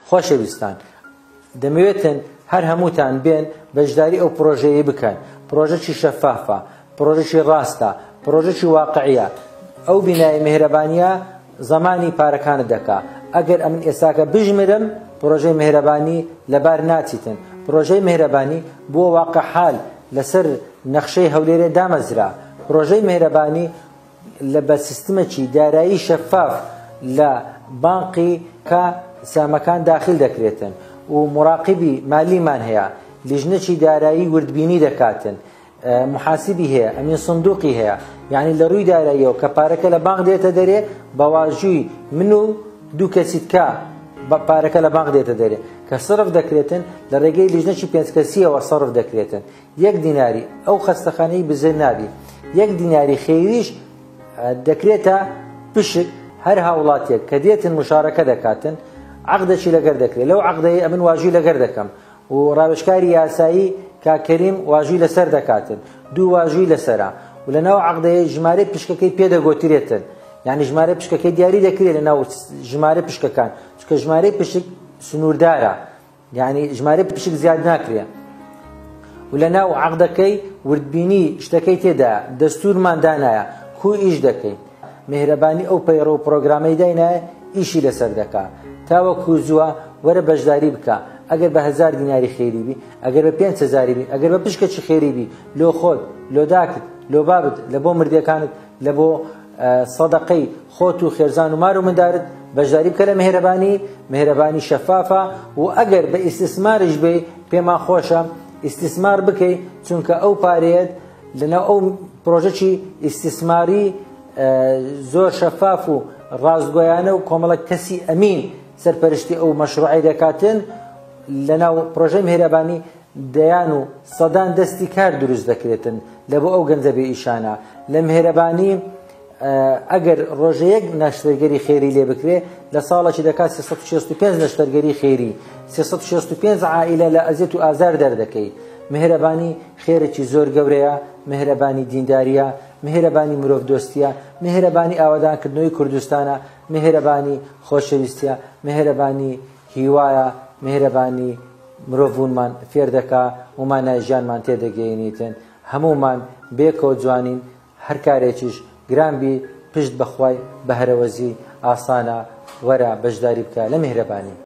خۆشەویستان دەمەوێتن هەر هەمووتان بێن بەشداری ئەو پرۆژەیەی بکەن، پرۆژەکی شەفافە، پرۆژەکی ڕاستە، پرۆژەکی واقعیە، ئەو بینای میهرەبانیە زەمانی پارەکانت دەکا، ئەگەر ئەمن ئێستاکە بژمرم پرۆژەی میهرەبانی لەبار ناچیتن، پرۆژەی میهرەبانی بووە واقع حال لەسەر نەخشەی هەولێرێ دامەزرا، پرۆژەی میهرەبانی لە بە سیستمەکی دارایی شەفاف لە بانقی کە سامەکان داخل دەکرێتن و موراقیبی مالیمان هەیە لیژنەکی دارایی وردبینی دەکاتن محاسبی هەیە ئەمین سندوقی هەیە یعنی لە ڕووی داراییەوە کە پارەکە لە بانق دێتە دەرێ بە واژووی من و دوو کەسی تکا بە پارەکە لە بانق دێتە دەرێ کە سەرف دەکرێتن لە ڕێگەی لیژنەکی پێنج کەسیەوە سەرف دەکرێتن یەک دیناری ئەو خەستەخانەی بزر نابی یەک دیناری خێریش دەکرێتە پشک هەر هاوڵاتیەک کە دێتن مشارەکە دەکاتن عەقدەکی لەگەر دەکرێت لەو عەقدەی ئەمن واژووی لەگەر دەکەم و ڕاوێژکاری یاسایی کاک کەریم واژووی لەسەر دەکاتن دوو واژووی لەسەرە و لە ناو عەقدەیە ژمارەی پشکەکەی پێ دەگۆترێتن یعنی ژمارە پشکەکەی دیاری دەکرێت لە ناو ژمارە پشکەکان چونکە ژمارەی پشک سنووردارە یانی ژمارەی پشک زیاد ناکرێ و لە ناو عەقدەکەی وردبینی شتەکەی تێدایە دەستورمان دانایە کو ئیش دەکەین میهرەبانی ئەو پەیڕە و پرۆگرامەی داینایە ئیشی لەسەر دەکا تاوەکو زووە وەرە بەشداری بکە ئەگەر بە هەزار دیناری خێری بی ئەگەر بە پێنج هەزاری بی ئەگەر بە پشکەکی خێری بی لۆ خۆت لۆ داکت لۆ بابت لە بۆ مردیەکانت لە بۆ سەدەقەی خۆت و خێزان و مار و مندارت بەشداری بکە لە مهرەبانی، مهرەبانی شەفافە و ئەگەر بە ئیستسماریش بێی پێمان خۆشە ئیستسمار بکەی چونکە ئەو پارەیەت لەناو ئەو پرۆژەکی ئیستسماری زۆر شەفاف و ڕاستگۆیانە و کۆمەڵک کەسی ئەمین سەرپەرشتی ئەو مەشروعی دەکاتن لەناو پرۆژەی مهرەبانی دەیان و سەدان دەستی کار دروست دەکرێتن لە بۆ ئەو گەنجە بێ ئیشانە لە مهرەبانی ئەگەر ڕۆژە یەک نەشتەرگەری خێری لێ بکرێ لە ساڵێکی دەکات 365 نەشتەرگەری خێری 365 عائلە لە ئەزیەت و ئازار دەردەکەی مهرەبانی خێرێکی زۆر گەورەیە مهرەبانی دینداریە مهرەبانی مرۆڤ دۆستیە مهرەبانی ئاوادانکردنەوەی کوردستانە مهرەبانی خۆشەویستیە مهرەبانی هیوایە مهرەبانی مرۆڤ بوونمان فێر دەکا و مانای ژیانمان تێدەگەیەنیتن هەموومان بێکەوە جوانین هەر کارێکیش گران بی پشت بەخوای بەهرەوەزی ئاسانە وەرە بەشداری بکە لە میهرەبانی.